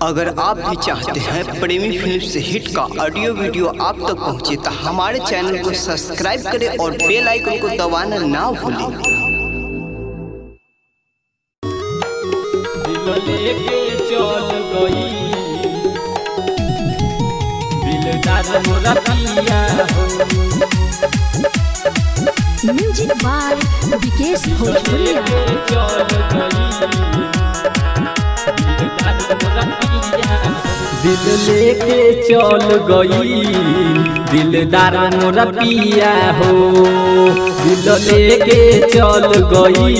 अगर आप भी चाहते हैं प्रेमी फिल्म से हिट का ऑडियो वीडियो आप तक पहुंचे तो हमारे चैनल को सब्सक्राइब करें और बेल आइकन को दबाना ना भूलें। दिल लेके चल गई दिलदार मोरा पिया हो। म्यूजिक बाय विकेश भोजपुरिया। दिल लेके चल गई दिलदार मोरा पिया हो। दिल लेके चल गई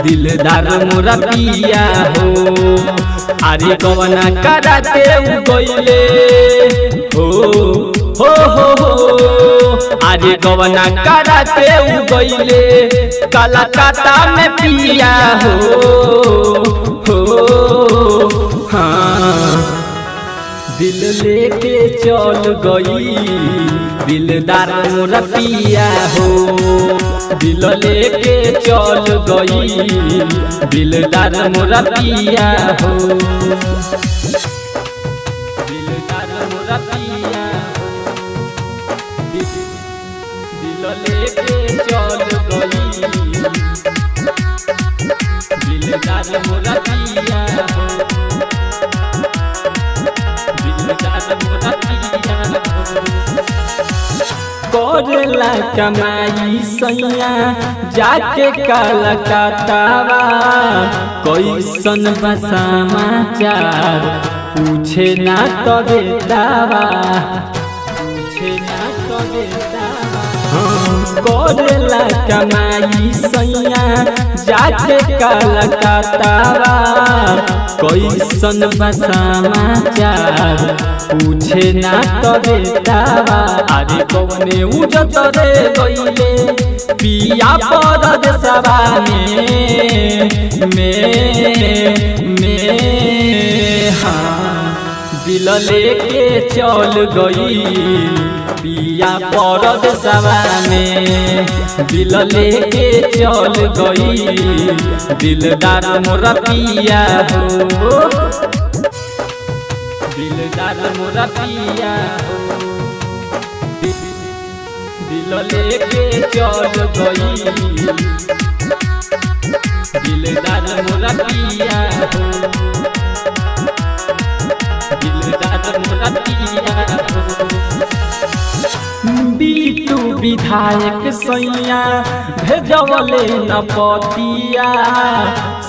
दिलदार मोरा पिया हो। अरे कवना करा के गईले हो हो हो हो। अरे कवना करा के गईले कलकत्ता में पिया हो हो। हाँ दिल लेके चल गई दिलदार मोरा पिया हो। दिल लेके चल गई दिलदार मोरा पिया हो। दिलदार मोरा पिया हो। दिल लेके चल गई दिलदार मोरा पिया हो। करेला कमाई सैया जाके कलकत्तावा कैसन बा समाचार पूछे ना तबे दावा पूछे ना तबे दावा। करेला कमाई सैया जाके कलकत्तावा कैसन बा समाचार पूछे ना तबे दावा। अरे कौने उजत रे गईले पिया परदेसवा में में में। हाँ दिल लेके चल गई पिया परदेसवा में। दिल लेके चल गई दिलदार मोरा पिया हो। दिलदार मोरा पिया हो। दिल लेके चल गई दिलदार मोरा पिया हो। दिलदार मोरा पिया हो। बीटू विधायक सैया भेजवले न पतिया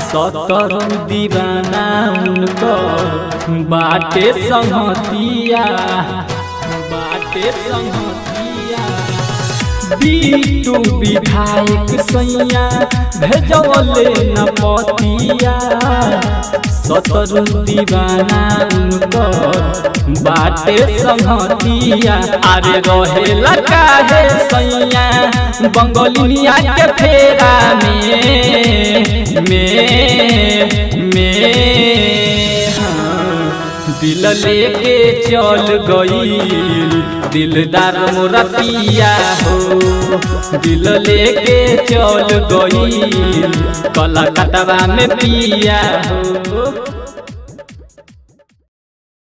सतरू दीवाना उनकर बाटे संगतिया बाटे संगतिया। बीटू विधायक सैया भेजवले न पतिया सतरू दीवाना उनकर बाटे संगतिया। अरे रहेला काहे सैया बंगलिनिया के फेरा में में में। हाँ दिल लेके चल गई दिलदार मोरा पिया हो। दिल लेके चल गई कलकत्ता में पिया हो।